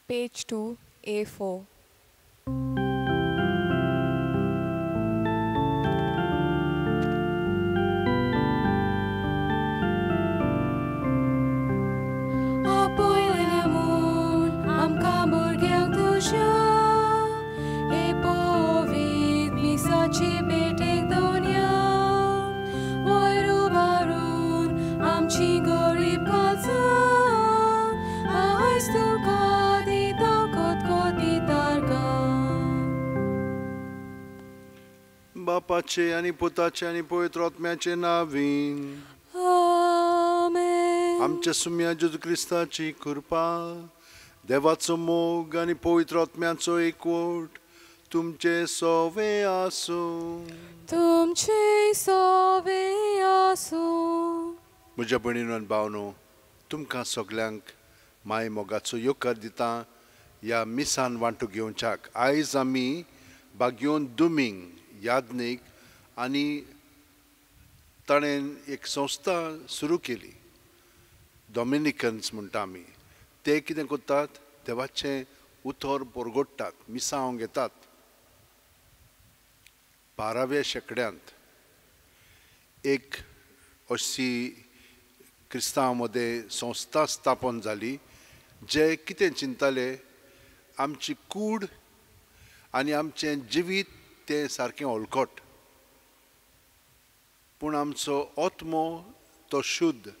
Page 2, A4. बापाचे आनी पुताचे आनी पवित्र आत्म्याचे नांवान आमेन. आमच्या सुम्या जेजू क्रिस्ताची कृपा, देवाचो मोग आनी पवित्र आत्म्याचो एकवट तुमचे सोवे आसूं. तुमचे सोवे आसूं. म्हज्या भयणीनो आनी भावनो, तुमकां सगल्यांक माय मोगाचो येवकार दिता ह्या मिसान वांटो घेवच्याक. आयज आमी बाग्योन दुमींग याज्ञीक आनी ताणें एक संस्था सुरू केली, डॉमिनिकन्स म्हणटा आमी. ते कितें करतात, देवाचें उतर परगोडटात, मिसांव घेतात. 12व्या शेंकड्यांत एक अशी क्रिस्तांव मदें संस्था स्थापन जाली, जे कितें चिंतताले, आमची कूड आनी आमचें जिवीत तें सारकें हलकट, पूण आमचो आत्मो तो शुद्ध.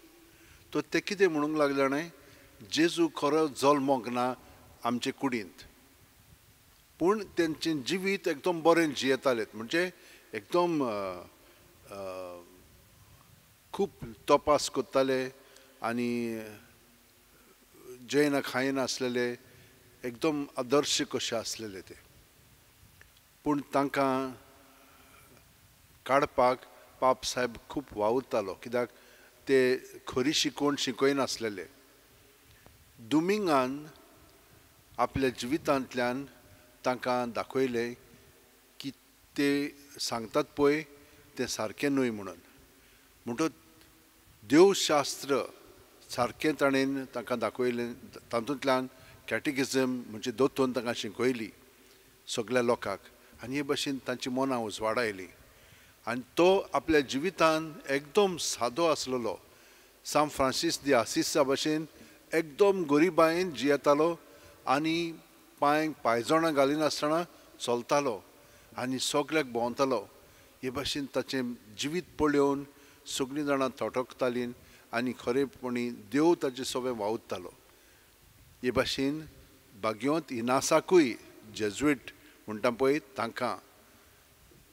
तो ते कितें म्हणूंक लागले न्हय, जेजू खरो जल्मोंक ना आमचे कुडींत, पूण तेंचें जिवीत एकदम बरें जियेतालें, म्हणजे एकदम खूब तपास करताले आनी जेयना खायना आसलेले, एकदम आदर्श कशे आसलेले ते. पूण तांकां काडपाक पाप साहेब खूब वावुरतालो, कित्याक ते खरी शिकवण शिकयनासलेले. दुमिंगान आपल्या जिवितांतल्यान तांकां दाखयलें की ते सांगतात पळय तें सारकें न्हय म्हणून. म्हणटच देवशास्त्र सारकें ताणें तांकां दाखयलें, तातूंतल्यान कॅटेकिझम म्हणजे दोतोन तांकां शिकयली सगल्या लोकांक, आनी हे भशेन तांची मनां उजवाडायली. आनी तो आपल्या जिवितान एकदम सादो आसलेलो, सांत फ्रांसीस दी आसिसा भशेन एकदम गरिबायेन जियेतालो आनी पांयांक पांयजणां घालिनासतना चलतालो आनी सगल्याक भोंवतालो. हे भशेन ताचें जिवीत पळोवन सगळीं जाणां थटकतालीं आनी खरेपणी देव ताचे सगळें वावुरतालो. हे भशेन बाग्योंत इनासाकूय जेजुईट म्हणटा पळय तांकां,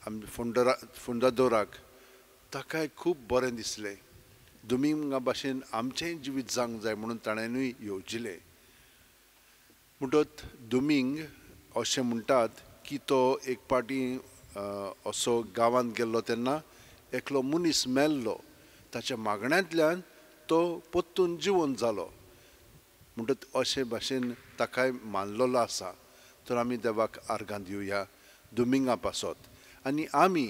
आमी फुंडादोराक, ताकाय खूब बरें दिसलें. दुमिंगा भाशेन आमचेंय जिवीत जावंक जाय म्हणून ताणेंनूय येवजिलें. म्हणटच दुमींग अशें म्हणटात की तो एक पाटी असो गांवांत गेल्लो तेन्ना एकलो मनीस मेल्लो, ताच्या मागण्यांतल्यान तो परतून जिवन जालो. म्हणटच अशे भाशेन ताकाय मानलेलो आसा. तर आमी देवाक आर्गां दिवया दुमिंगा पासत, आनी आमी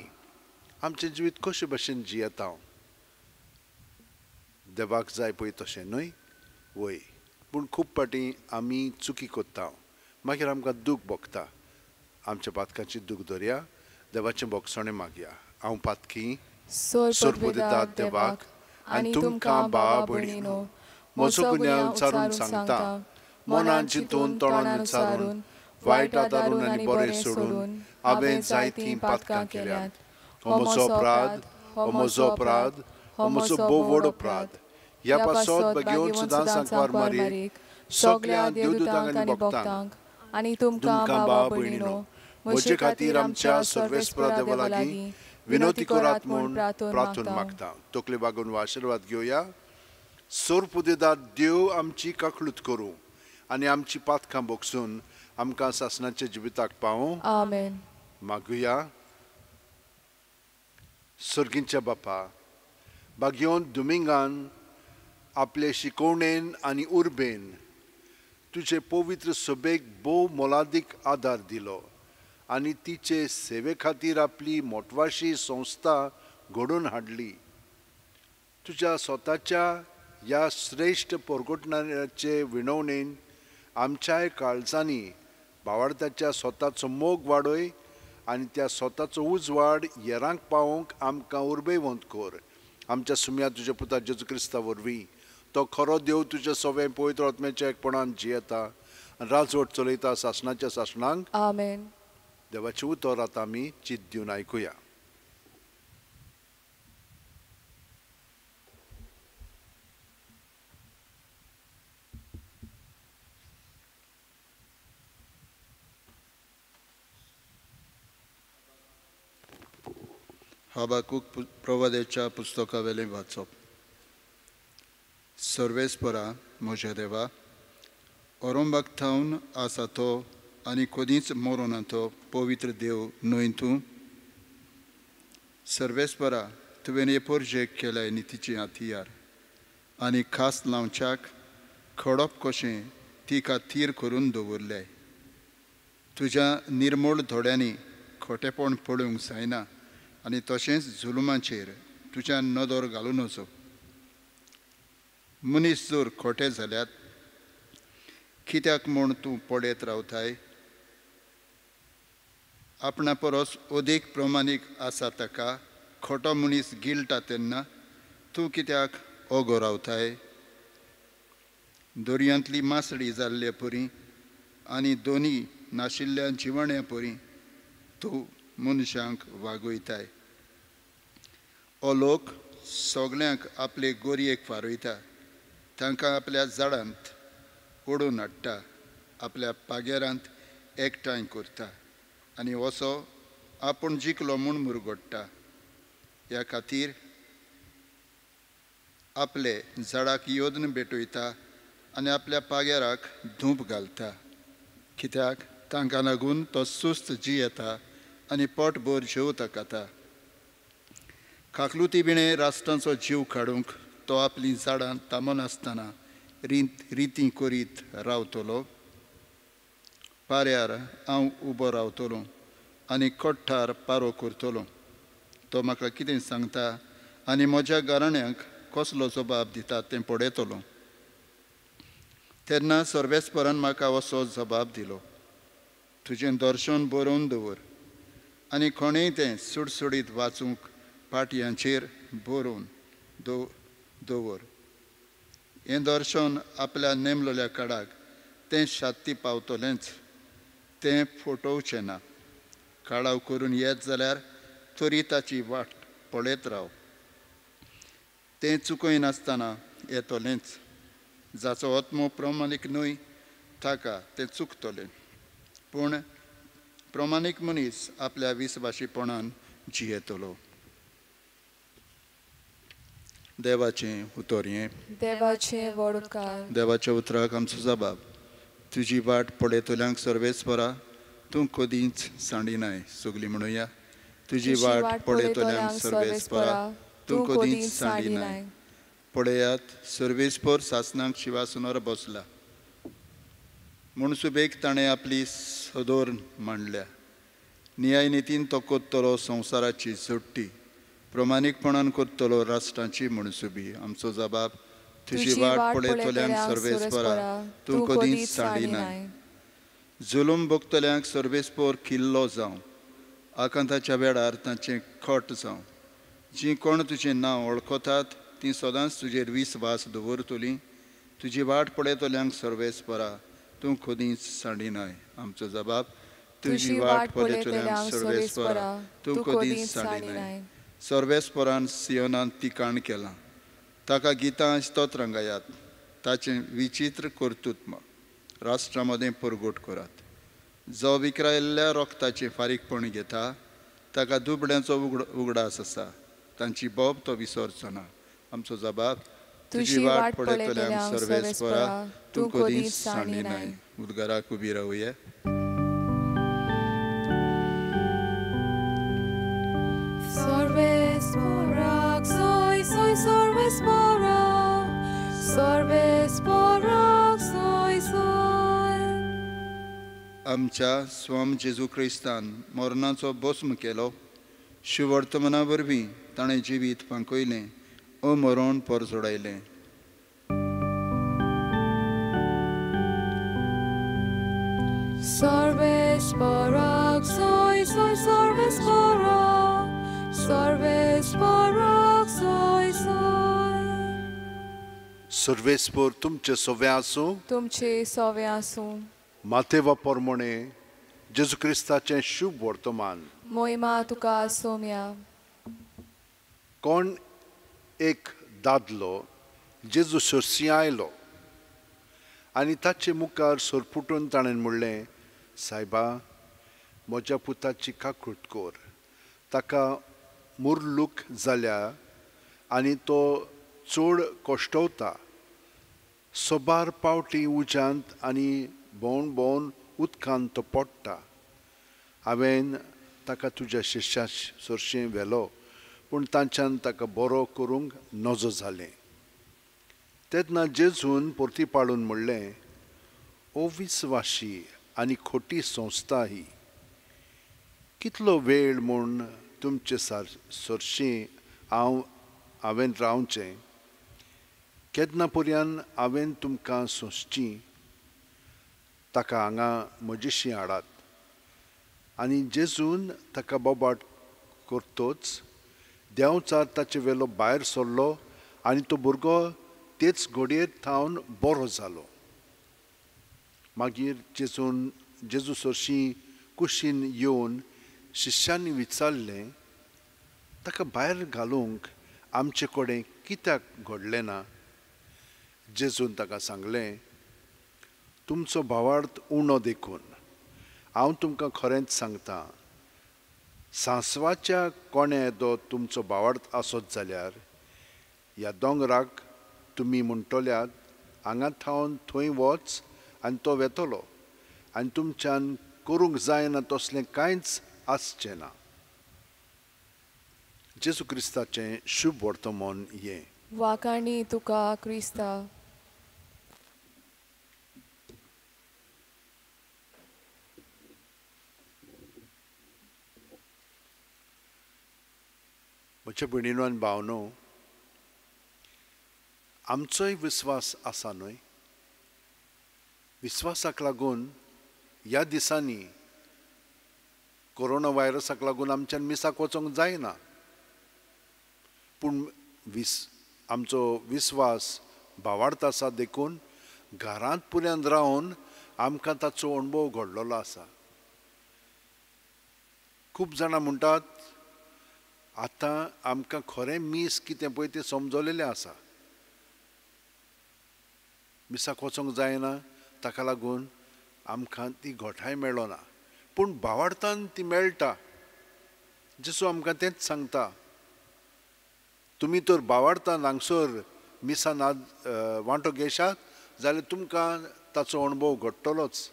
आमचें जिवीत कशे भशेन जियेता, देवाक जाय पळय तशें न्हय वय, पूण खूब फावटी आमी चुकी करता, मागीर आमकां दूख भोगता. आमच्या पातकांची दूख धरया, देवाचें भोगसणें मागया. हांव पातकी सोरपुदितात देवाक आनी तुमकां भावा भयणीनो म्हजो गुन्यांव विचारून सांगता, मनान चिंतून तोंडान विचारून वायट आदारून आनी बरें सोडून हांवें जायतीं पातकां केल्यांत. हो म्हजो अपराध, हो म्हजो अपराध, हो म्हजो भोव व्हड अपराध. ह्या पासत घेवन सदां सांकवार मारयेक, सगल्या देवदूतांक आनी भक्तांक आनी तुमकां भावा भयणीनो म्हजे खातीर आमच्या सर्वेस्परा देवा लागीं विनोती करात म्हूण प्रार्थून मागता. तकले बागोवन हो आशिर्वाद घेवया. सोरपुदेदात देव आमची काकळूत करूं आनी आमची पातकां भोगसून आमकां सासणाच्या जिविताक पावूं. आमेन. मागुया. सर्गींच्या बापा, बागयोन दुमिंगान आपले शिकवणेन आनी उर्बेन तुजे पवित्र सभेक भोव मोलादीक आदार दिलो आनी तिचे सेवे खातीर आपली मोटवाशी संस्था घडोवन हाडली. तुज्या स्वताच्या ह्या श्रेश्ठ परगटणाचे विणवणेन आमच्याय काळजांनी भावार्थाच्या स्वताचो मोग वाडय आनी त्या स्वताचो उजवाड हेरांक पावोवंक आमकां उर्बेवंत कर. आमच्या सुम्या तुज्या पुता जेजू क्रिस्ता वरवीं, तो खरो देव तुज्या सवें पवित्र आत्म्याच्या एकपणान जियेता आनी राजवट चलयता सासणाच्या सासणांक. आमेन. देवाचें उतर आतां आमी चित दिवन आयकुया. हबाकूक प्रवादेच्या पुस्तकावेलें वाचप. सर्वेस्परा म्हज्या देवा, ओरोंबाक थावन आसा तो आनी कदींच मरोना तो पवित्र देव न्हय तूं. सर्वेस्परा, तुवें हे पोरजेक केल्याय नितीचें हतियार आनी खास लावच्याक खडप कशें तिका थीर करून दवरल्याय. तुज्या निर्मूळ धोड्यांनी खोटेपण पळोवंक जायना आनी तशेंच जुलुमाचेर तुज्यान नदर घालूं नजो. मनीस जर खोटे जाल्यात कित्याक म्हूण तूं पळयत रावताय? आपणा परस अदीक प्रमाणीक आसा ताका खोटो मनीस गिळटा तेन्ना तूं कित्याक ओगो रावताय? दर्यांतली मासडी जाल्ले परी आनी दोनी नाशिल्ल्या जिवाण्या परी तूं मनशांक वागयताय. हो लोक सगल्यांक आपले गोरयेक फारयता, तांकां आपल्या झाडांत ओडून हाडटा, आपल्या पागेरांत एकठांय करता आनी असो आपूण जिखलो म्हूण मुरगोडटा. ह्या खातीर आपले झाडाक योदन भेटयता आनी आपल्या पागेराक धूप घालता, कित्याक तांकां लागून तो सुस्त जियेता आनी पोटभर जेवता खाता. काकलुती बिणें राष्ट्रांचो जीव काडूंक तो आपलीं झाडां थांबनासतना रिती करीत रावतलो. पाऱ्यार हांव उबो रावतलो आनी कोट्ठार पारो करतलो. तो म्हाका कितें सांगता आनी म्हज्या घराण्यांक कसलो जबाब दिता तें पळयतलो. तेन्ना सर्वेस्परान म्हाका असो जबाब दिलो, तुजें दर्शन बरोवन दवर आनी कोणेंय तें सुडसुडीत वाचूंक पाटयांचेर बरोवन दवर. हें दर्शन आपल्या नेमलेल्या काडाक तें शात्ती पावतलेंच, तें फटोवचें ना. काळाव करून येत जाल्यार तरी ताची वाट पळयत राव, तें चुकयनासतना येतलेंच. जाचो आत्मो प्रमाणीक न्हय ताका तें चुकतलें, पूण प्रमाणीक मनीस आपल्या विस्वाशीपणान जियेतलो. देवाचें उतर हें. देवाचें व्हड उपकार. देवाच्या उतराक आमचो जबाब. तुजी वाट पळयतल्यांक सर्वेस्परा तूं कदींच सांडिनाय. सगलीं म्हणुया, तुजी वाट पळयतल्यांक सर्वेस्परा तूं कदींच सांडिनाय. पळयात, सर्वेस्पर सासणाक शिवासनार बसला, म्हूण सुबेक ताणें आपली सदोर मांडल्या. न्याय नितीन तो कोत्तलो संवसाराची जोडटी, प्रमाणीकपणान कोत्तलो राष्ट्रांची म्हणसुबी. आमचो जबाब, तुजी वाट पळयतल्यांक सर्वेस्परा तूं कदींच सांडिनाय. जुलूम भोगतल्यांक सर्वेस्पर किल्लो जावं, आकांताच्या वेळार तांचें खट जावं. जीं कोण तुजें नांव वळखतात तीं सदांच तुजेर विस्वास दवरतलीं. तुजी वाट पळयतल्यांक सर्वेस्परा तूं कदींच सांडिनाय. आमचो जबाब, तुजी वाट पळयतल्यांक सर्वेस्परा तूं कदींच सांडिनाय. सर्वेस्परान सियोनान तिकाण केलां, ताका गितां स्तोत्रां गायात. ताचें विचित्र कर्तृत्व राष्ट्रां मदें परगट करात. जो विक्रायल्ल्या रोगताचें फारीकपण घेता ताका दुबळ्यांचो उगडास आसा, तांची बोब तो विसरचो ना. आमचो जबाब, तुजी वाट पळयतल्यांक सर्वेस्परा तूं कदींच सांडिनाय. उद्गाराक उबी रावया. आमच्या स्वाम जेजू क्रिस्तान मरणाचो भस्म केलो, शिवर्तमना वरवीं ताणें जिवीत फांकयलें, अमरण परजोडायलें. सर्वेस्पराक सोय सोय सर्वेस्पराक, सर्वेस्पराक सोय सोय. सर्वेस्पर तुमचे सोवे आसूं, तुमचे सोवे आसूं. मातेवा पोरमोणे जेजू क्रिस्ताचें शुभ वर्तमान. मोहिमा तुका सोम्या. कोण एक दादलो जेजू सरशी आयलो आनी ताचे मुखार सरपुटून ताणें म्हणलें, सायबा, म्हज्या पुताची काकूट कर, ताका मुरलूक जाल्या आनी तो चड कश्टवता. सोबार पावटी उज्यांत आनी भोंवन भोंवन उदकांत तो पडटा. हांवें ताका तुज्या शिश्या सरशीं व्हेलो, पूण तांच्यान ताका बरो करूंक नजो जालें. तेन्ना जेजून परती पाडून म्हणलें, ओ विस्वाशी आनी खोटी संस्था ही, कितलो वेळ म्हूण तुमचे सरशीं हांवें रावचें? केन्ना पर्यान हांवें तुमकां सोंसची? ताका हांगा म्हजेशी हाडात. आनी जेजून ताका बोबाट करतोच देंवचार ताचे वेलो भायर सरलो आनी तो भुरगो तेच घडयेर थावन बरो जालो. मागीर जेजू सरशीं कुशीन येवन शिश्यांनी विचारलें, ताका भायर घालूंक आमचे कडेन कित्याक घडलें ना? जेजून ताका सांगलें, तुमचो भावार्थ उणो देखून. हांव तुमकां खरेंच सांगता, सांसवाच्या कोण्या येदो तुमचो भावार्थ आसत जाल्यार ह्या दोंगराक तुमी म्हणटल्यात, हांगा थावन थंय वच, आनी तो वेतलो, आनी तुमच्यान करूंक जायना तसलें कांयच आसचें ना. जेजू क्रिस्ताचें शुभ वर्तमान हें. वाखाणी तुका क्रिस्ता. म्हज्या भयणीनो आनी भावनो, आमचोय विस्वास आसा न्हय? विस्वासाक लागून ह्या दिसांनी कोरोना व्हायरसाक लागून आमच्यान मिसाक वचोंक जायना, पूण आमचो विस्वास भावार्थ आसा देखून घरांत पुऱ्यान रावन आमकां ताचो अणभव घडलेलो आसा. खूब जाणां म्हणटात, आतां आमकां खरें मीस कितें पळय तें समजलेलें आसा. मिसाक वचोंक जायना, ताका लागून आमकां ती घोठाय मेळना, पूण भावार्थान ती मेळटा. जेजू आमकां तेंच सांगता, तुमी तर भावार्थान हांगसर मिसान वांटो घेशात जाल्यार तुमकां ताचो अणभव घडटलोच.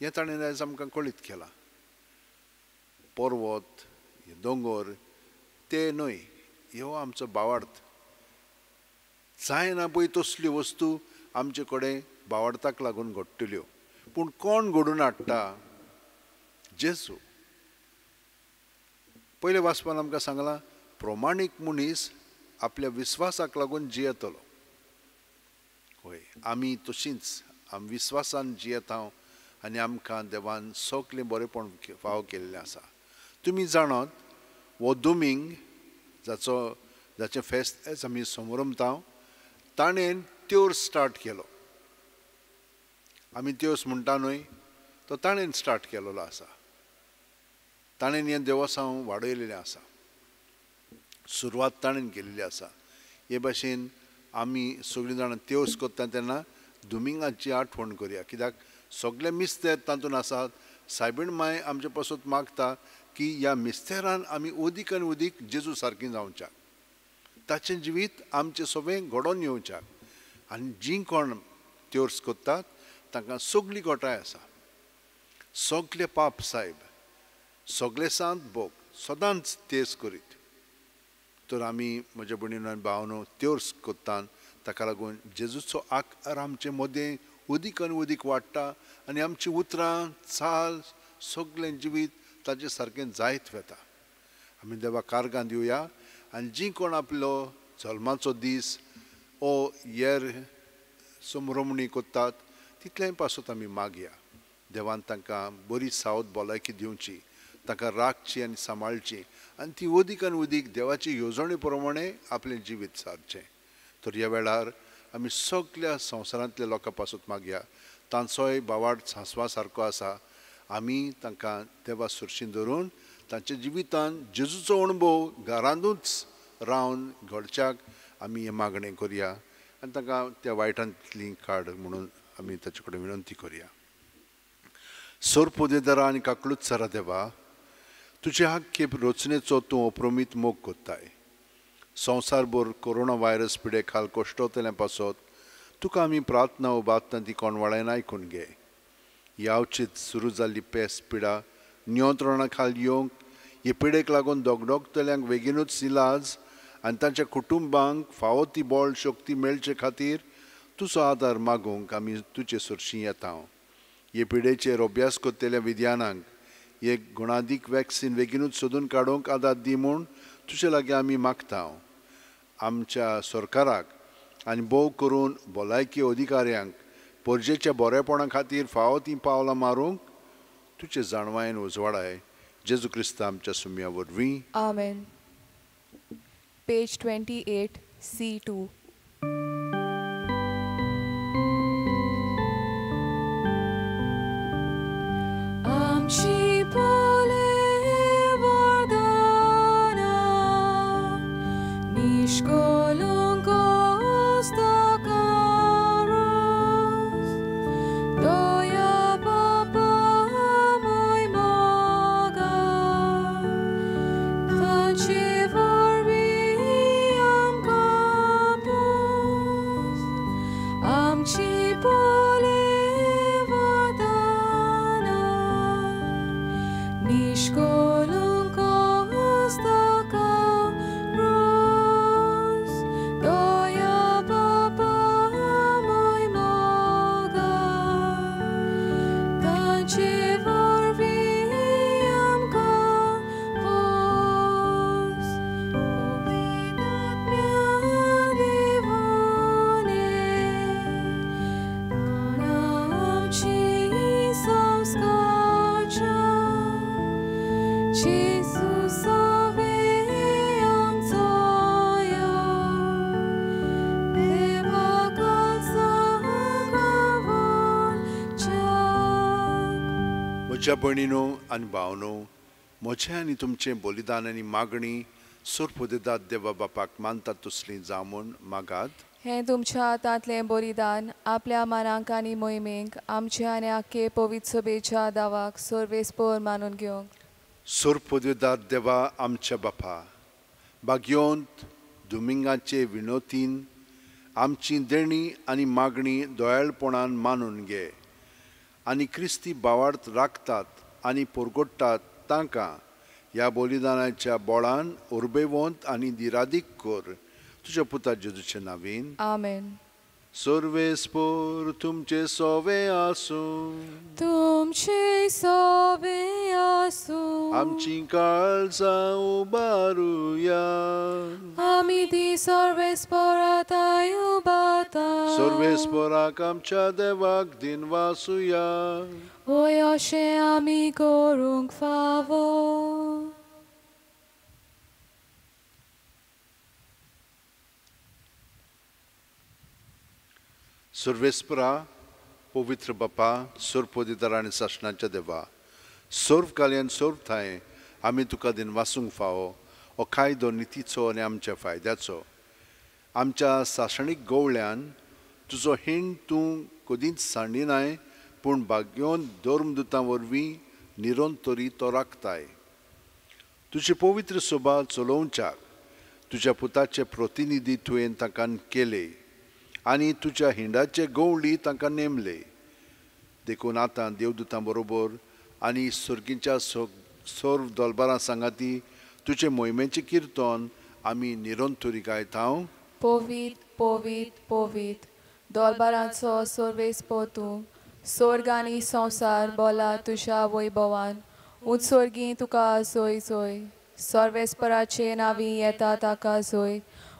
हें ताणें आयज आमकां कळीत केलां. पर्वत, दोंगर ते न्हय, ह्यो आमचो भावार्थ. जायना पळय तसल्यो वस्तू आमचे कडेन भावार्थाक लागून घडटल्यो, पूण कोण घडून हाडटा? जेजू. पयले वाचपान आमकां सांगलां, प्रमाणीक मनीस आपल्या विस्वासाक लागून जियेतलो. हय, आमी तशींच आमी विस्वासान जियेता आनी आमकां देवान सगळें बरेंपण फावो केल्लें आसा. तुमी जाणात, हो दुमींग जाचें फेस्त आयज आमी समरमता, ताणें त्योर स्टार्ट केलो. आमी त्योस म्हणटा न्हय, तो ताणें स्टार्ट केलेलो आसा. ताणें हें देवसांव वाडयलेलें आसा, सुरवात ताणें केल्ली आसा. हे भाशेन आमी सगळीं जाणां त्योस करता तेन्ना दुमिंगाची आठवण करया, कित्याक सगळे मिस्तेर तातूंत आसात. सायबीण माय आमचे पासत मागता की ह्या मिस्तेरान आमी अदीक आनी अदीक जेजू सारकी जावच्याक, ताचें जिवीत आमचें सगळें घडोवन येवच्याक. आनी जीं कोण त्योर्स करतात तांकां सगळी घोटाय आसा. सगळे पाप सायब, सगळे सांत भोग सदांच तेज करीत. तर आमी म्हज्या भयणीनो आनी भावनो त्योर्स करतात, ताका लागून जेजूचो आकार आमचे मदें अदीक आनी अदीक वाडटा आनी आमची उतरां, चाल, सगळें जिवीत ताचे सारकें जायत वता. आमी देवा कारगां दिवया आनी जीं कोण आपलो जल्माचो दीस ओ येर समरमणी करतात तितलेंय पासत आमी मागया. देवान तांकां बरी सावध भलायकी दिवची, तांकां राखची आनी सांबाळची आनी ती अदीक आनी अदीक देवाचे येवजणे प्रमाणे आपलें जिवीत सारचें. तर ह्या वेळार आमी सगल्या संवसारांतल्या लोकां पासत मागया. तांचोय भावार्थ सांसवा सारको आसा. आमी तांकां देवा सुरशी धरून तांच्या जिवितान जेजूचो अणभव घरांतूच रावन घडच्याक आमी हें मागणें करया आनी तांकां त्या वायटांतली काड म्हणून आमी ताचे कडेन विनंती करया. सोरपोदेदारा आनी काकलूत सरा देवा, तुजे आख्खे रचनेचो तूं अप्रमीत मोग कोत्ताय. संवसारभर कोरोना व्हायरस पिडे खाल कश्टवतल्या पासत तुका आमी प्रार्थना उबातना ती कोणवाळ्यान आयकून घे. ह्या अवचीत सुरू जाल्ली पेस पिडा नियंत्रणा खाल येवंक, हे पिडेक लागून दगदगतल्यांक बेगीनूच इलाज आनी तांच्या कुटुंबांक फावो ती बळ शक्ती मेळचे खातीर तुजो आदार मागूंक आमी तुजे सरशी येता. हे पिडेचेर अभ्यास करतल्या विज्ञानांक एक गुणादीक वॅक्सिन बेगीनूच सोदून काडूंक आदार दी म्हूण तुजे लागीं आमी मागता. आमच्या सरकाराक आनी भोव करून भलायकी अधिकाऱ्यांक परजेच्या बरेपणा खातीर फावो तीं पावलां मारूंक तुजे जाणवायेन उजवाडाय. जेजू क्रिस्ता आमच्या सुम्या वरवीं. आमेन. Page 28 C2. आमची बोले वरदाना निष्कलंक हस्तकारोस दया बापा मोय मोगा तांचे वरवीं आमकां पोस. आमची बोले वरदाना निष्कलंक हस्तकारोस दया बापा मोय मोगा तांचे वरवीं आमकां पोस. पवित्र आत्म्या देवाने आमची संस्कारच्या जेजू सवे आमचोया देवा कालसांगावोनच्याक. म्हज्या भयणीनो आनी भावनो, म्हजें आनी तुमचें बलिदान आनी मागणी सोरपोदेदाद देवा बापाक मानतात तसली जावं म्हूण मागात. हें तुमच्या हातांतलें बलिदान आपल्या मानांक आनी मोहिमेक आमच्या आनी आख्खे पवित्र सभेच्या दावाक सर्वेस्पर मानून घेवंक. सोरपोदेदाद देवा आमच्या बापा, भाग्योंत दुमिंगाचे विनोतीन आमची देणी आनी मागणी दयाळपणान मानून घे आनी क्रिस्ती भावार्थ राखतात आनी परगोडटात तांकां ह्या बलिदानाच्या बोळान उर्बेवंत आनी दिरादीक कर. तुज्या पुता जेजूचे नावीन. आमेन. सर्वेस्पर तुमचे सोवे आसूं. तुमचे सोबे आसूं. आमची काळजां उबारुया. आमी ती सर्वेस्पराताय उबाता. सर्वेस्पराक आमच्या देवाक दिनवासुया. होय अशें आमी करूंक फावो. सर्वेस्परा पवित्र बापा, सोरपोदिदार आनी सासणाच्या देवा, सर्व काल्यान सर्व ठांय आमी तुका दिनवासूंक फावो हो कायदो नितीचो आनी आमच्या फायद्याचो. आमच्या सासणीक गवळ्यान तुजो हिंड तूं कदींच सांडिनाय, पूण भाग्योन धर्मदुतां वरवीं निरंतरी तो राखताय. तुजी पवित्र सभा चलोवच्याक तुज्या पुताचे प्रतिनिधी तुवें तांकां केले आनी तुज्या हिंडाचे गवळी तांकां नेमले. देखून आतां देवदुतां बरोबर आनी सर्गीच्या सर्व दलबारां सांगाती तुजे मोहिमेचें किर्तन आमी निरंतरी गायता. पवित्र पवित्र पवित्र दलबारांचो सर्वेस्पर तूं, स्वर्ग आनी संवसार बोला तुज्या वैभवान. उत्सर्गी तुका सोय सोय, सर्वेस्पराचे नावी येता ताका सोय,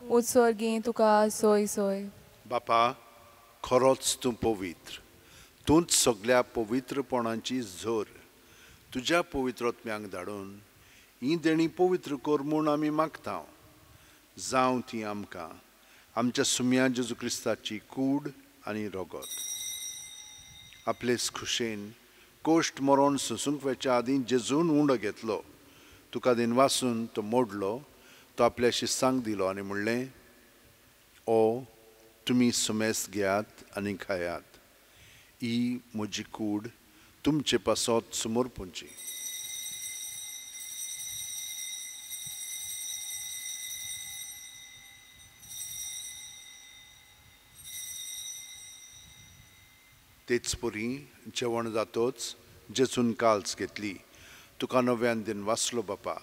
उत्सर्गी तुका सोय सोय. बापा, खरोच तूं पवित्र, तूंच सगल्या पवित्रपणाची झर. तुज्या पवित्रत्म्यांक धाडून हीं देणीं पवित्र कर म्हूण आमी मागता. जावं ती आमकां आमच्या सुम्या जेजू क्रिस्ताची कूड आनी रगत. आपलेच खुशेन कोश्ट मरण सोंसूंक वचच्या आदीं जेजून उंडो घेतलो, तुका दिनवासून तो मोडलो, तो आपल्या शिस्तांक दिलो आनी म्हणलें, ओ तुमी सुमेस्त घेयात आनी खायात, ही म्हजी कूड तुमचे पासत समर्पूंची. तेच परी जेवण जातोच जेजून काल्स घेतली, तुका नव्यान दिन वाचलो बापा,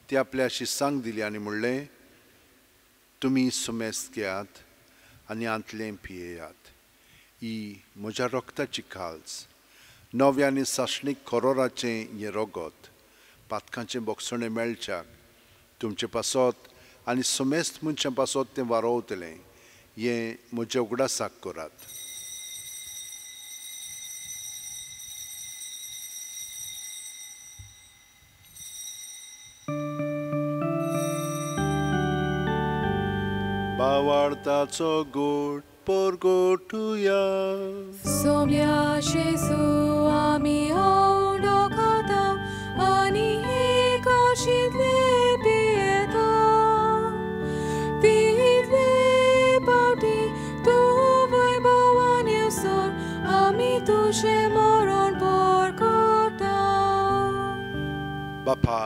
ती आपल्या शिस्तांक दिली आनी म्हणलें, तुमी सुमेस्त घेयात आनी आंतलें पियेयात, ही म्हज्या रक्ताची काल्स, नव्या आनी सासणीक खरोराचें हें रगत, पातकांचें बोगसणें मेळच्याक तुमचे पासत आनी समेस्त मनशां पासत तें वारोवतलें, हें म्हज्या उगडासाक करात. बावार्थाचो गोट परगोटुया. सोम्या जेजू आमी उंडो खाता आनी हे काशींतले पियेता, तितले पावटी तूं वैभवान येवसर आमी तुजें मरण परगटा. बापा,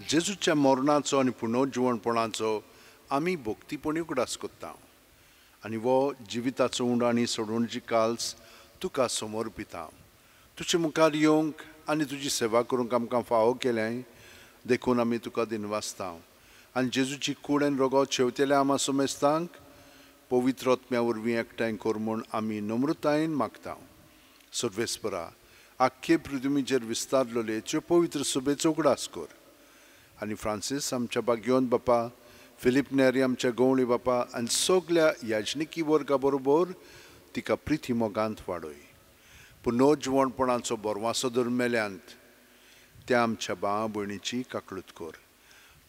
जेजूच्या मरणाचो आनी पुनर्जिवणपणाचो आमी भक्तीपणी उगडास करता आनी वो जिविताचो उंडो आनी सोडवणची काल्स तुका समर्पिता. तुजे मुखार येवंक आनी तुजी सेवा करूंक आमकां फावो केलें देखून आमी तुका दिनवासता. आनी जेजूची कूड आनी रगत शेवतेल्या आमा समेस्तांक पवित्र आत्म्या वरवीं एकठांय कर म्हूण आमी नम्रतायेन मागता. सर्वेस्परा, आख्खे पृथ्वीचेर विस्तारलेले त्यो पवित्र सभेचो उगडास कर आनी फ्रांसीस आमच्या बाग्योन बापा, फिलीप नेरी आमच्या गवळी बापा आनी सगल्या याजनिकी वर्गा बरोबर तिका प्रिती मोगांत वाडय. पुनर्जिवणपणाचो बरवासो धरून मेल्यांत त्या आमच्या भाव भयणीची काकळूत कर.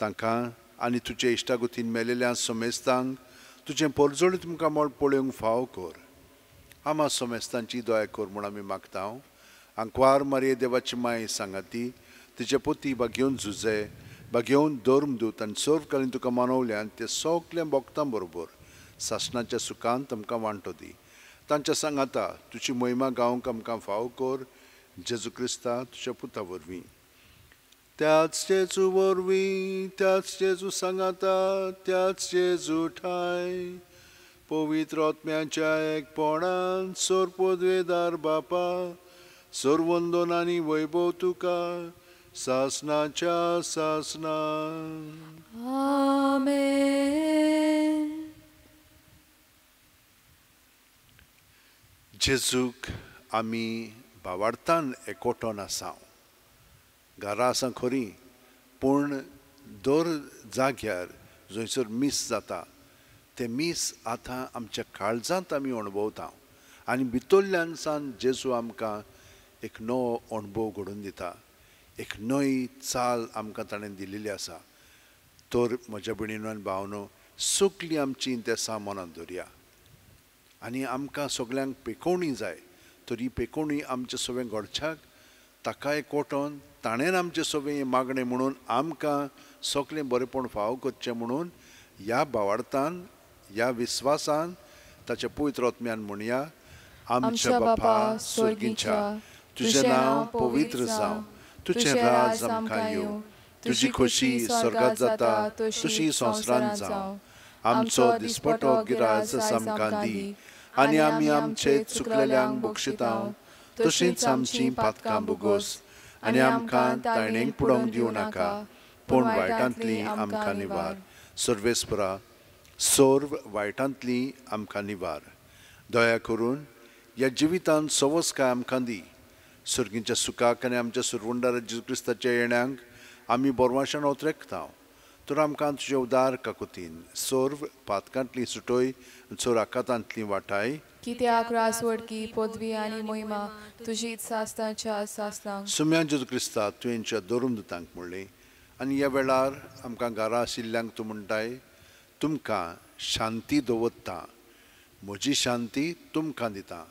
तांकां आनी तुजे इश्टागतीन मेलेल्या समेस्तांक तुजें परजळीत तुमकां मळ पळोवंक फावो कर. आमा समेस्तांची दया कर म्हूण आमी मागता. आंकवार मारये देवाची माय सांगाती, तिचे पोती बागेवन झुजे बागेवन धर्मदूत आनी सर्वकालीन तुका मानवल्यान ते सगल्या भक्तां बरोबर सासणाच्या सुखान आमकां वांटो दी. तांच्या सांगाता तुजी महिमा गावंक आमकां फावो कर, जेजू क्रिस्ता तुज्या पुता वरवीं. त्याच जेजू वरवीं, त्याच जेजू सांगाता, त्याच जेजू ठाय, पवित्र आत्म्याच्या एकपणान सर्वपदवेदार बापा, सर्वंदन आनी वैभव तुका सासनाच्या सासना. आमेन. जेजूक आमी भावार्थान एकवटोन आसा, घरा आसा खरी, पूण दर जाग्यार जंयसर मीस जाता तें मीस आतां आमच्या काळजांत आमी अणभवता आनी भितरल्यान सावन जेजू आमकां एक नवो अणभव घडोवन दिता, एक नवी चाल आमकां ताणें दिलेली आसा. तर म्हज्या भयणीनो आनी भावनो, सगळीं आमची देसां मनांत दवरया आनी आमकां सगल्यांक पेकोवणी जाय, तर ही पेकोवणी आमचे सगळें घडच्याक ताका एकवटोन ताणें आमचें सगळें मागणें म्हणून आमकां सगळें बरेंपण फावो करचें म्हणून ह्या भावार्थान, ह्या विस्वासान ताच्या पवित्र आत्म्यान म्हणया, आमच्या बापा स्वर्गीच्या, तुजें नांव पवित्र जावं, तुजें राज आमकां येवं, तुजी खोशी स्वर्गांत जाता तशी संवसारांत जावं. आमचो दिसपटो गिराज आमकां दी आनी आमी आमचे चुकलेल्यांक बक्षिता तशींच आमचीं पातकां भोगोस आनी आमकां ताणेंक पुडोवंक दिवं नाका, पूण वायटांतली आमकां निवार. सर्वेस्परा, सर्व वायटांतली आमकां निवार. दया करून ह्या जिवितांत सवसकाय आमकां दी. सर्गीच्या सुखाक आनी आमच्या सुरवंडार जेजू क्रिस्ताच्या येण्यांक आमी बोरवाशान ओतरेकता. तर आमकां तुजे उदार काकुतीन सर्व पातकांतली सुटोय चोर आकातांतली वाटाय. कित्याक रासवडकी पदवी आनी मोहिमा तुजी सासणाच्या सासणाक. सुम्या जेजू क्रिस्ता तुवेंच्या दरून दुतांक म्हणलें आनी ह्या वेळार आमकां घरा आशिल्ल्यांक तूं म्हणटाय, तुमकां शांती दवरता, म्हजी शांती तुमकां दिता.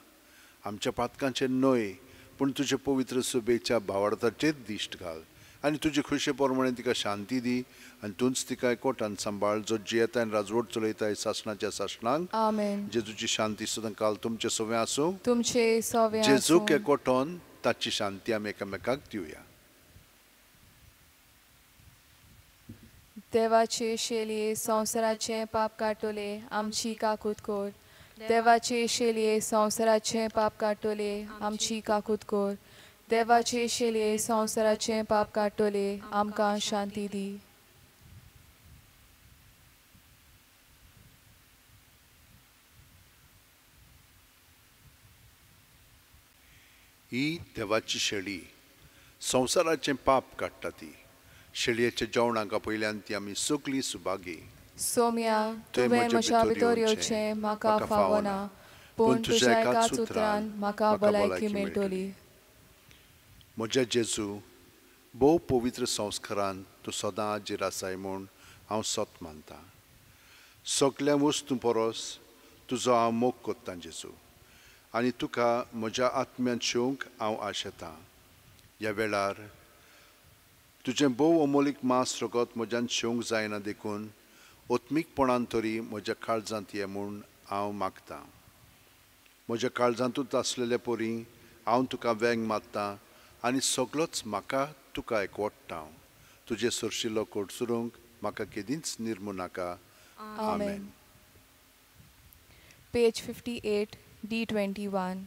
आमच्या पातकांचेर न्हय पूण तुजे पवित्र सभेच्या भावार्थाचेर दिश्ट घाल आनी तुजे खुशे प्रमाणे तिका शांती दी आनी तूंच तिका एकवटान सांबाळ, जो जियेता आनी राजवट चलयताय सासणाच्या सासणांक. आमेन. जेजूची शांती सदां काल तुमचे सवे आसूं. तुमचे सवे आसूं. जेजूक एकवटोन ताची शांती आमी एकामेकाक दिवया. देवाचे शेलये संवसाराचें पाप काडटले आमची काकूत कर. देवाचे शेलये संवसाराचें पाप काडटले आमची काकूत कर. देवाचे शेलये संवसाराचें पाप काडटले आमकां शांती दी. ही देवाची शेळी संवसाराचें पाप काडटा. ती शेळयेच्या जेवणाक पयल्यान ती आमी सगळीं सुभागी. सोम्या, तुवें म्हज्या भितर येवचें म्हाका फावना, पूण तुज्या एकाच उतरान म्हाका भलायकी मेळटली. म्हज्या जेजू, भोव पवित्र संस्कारान तूं सदां हाजीर आसाय म्हूण हांव सत मानतां. सगल्या वस्तूं परस तुजो हांव मोग कोत्तां जेजू, आनी तुका म्हज्या आत्म्यांत शेवंक हांव आशेतां. ह्या वेळार तुजें भोव अमोलीक मांस रगत म्हज्यान शेवंक जायना, देखून आत्मीकपणान तरी म्हज्या काळजांत ये म्हूण हांव मागतां. म्हज्या काळजांतूच आसलेले परी हांव तुका वेंग मारतां आनी सगलोच म्हाका तुका एकवट्टा. तुजे सरशिल्लो कोडसुरूंक म्हाका केदींच निर्मू नाका. आमेन. Page 58, D21.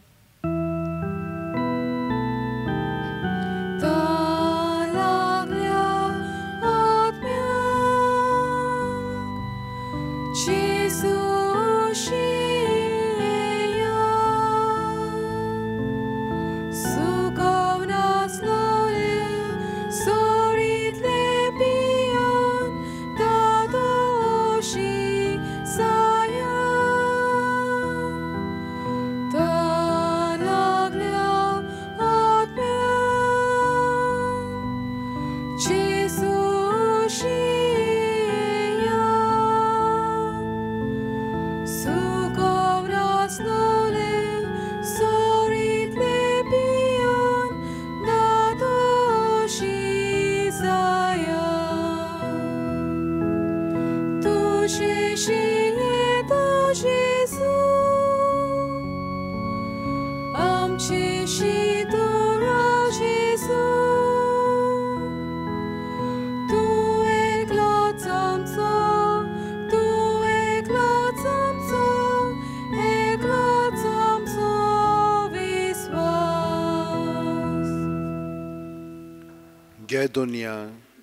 गे दुनिया,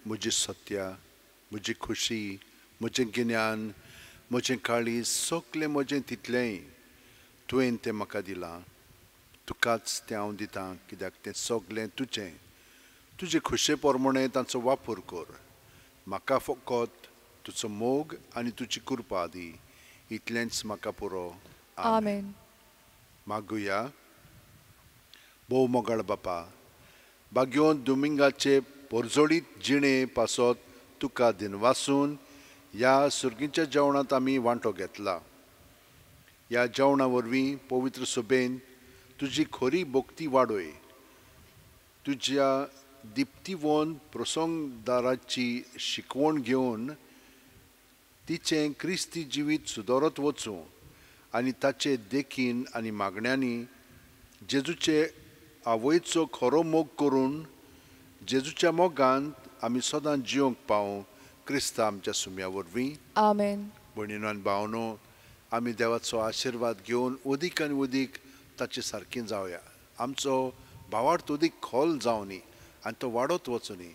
म्हजी सत्या, म्हजी खुशी, म्हजें गिन्यान, म्हजें काळीज, सगलें म्हजें तितलेंय तुवें तें म्हाका दिलां. तुकाच तें हांव दितां, कित्याक तें सगलें तुजें. तुजे खुशे प्रमाणे तांचो वापर कर. म्हाका फकत तुजो मोग आनी तुजी कृपा दी, इतलेंच म्हाका पुरो. आमेन. मागुया. भोव मोगाळ बापा, बाग्योन दुमिंगाचे पोरजोळीत जिणे पासत तुका दिनवासून ह्या सुर्गीच्या जेवणांत आमी वांटो घेतला. ह्या जेवणा वरवीं पवित्र सभेन तुजी खरी भक्ती वाडय. तुज्या दिप्तीवन प्रसंगदाराची शिकवण घेवन तिचें क्रिस्ती जिवीत सुदरत वचूं आनी ताचे देखीन आनी मागण्यांनी जेजूचे आवयचो खरो मोग करून जेजूच्या मोगान आमी सदां जिवंक पावूं. क्रिस्ता आमच्या सुम्या वरवीं. आमेन. भयणीनो आनी भावनो, आमी देवाचो आशिर्वाद घेवन अदीक आनी अदीक ताचे सारकीं जावया. आमचो भावार्थ अदीक खोल जावनी आनी तो वाडत वचुनी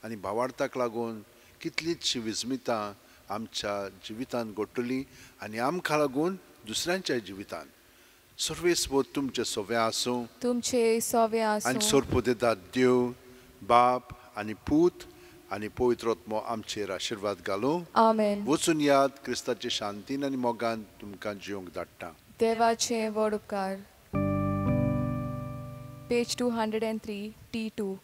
आनी भावार्थाक लागून कितलींचशीं विस्मितां आमच्या जिवितांत घडटलीं आनी आमकां लागून दुसऱ्यांच्या जिवितांत. सर्वेस्पर तुमचे सोवे आसूं. तुमचे सोवे आसूं. आनी सोरपोदेदाद देव बाप आनी पूत आनी पवित्र आत्मो आमचेर आशिर्वाद घालूं. आमेन. वचून याद, क्रिस्ताचे शांतीन आनी मोगान तुमकां जिवंक धाडटा. देवाचे व्हड उपकार. Page 203, T2.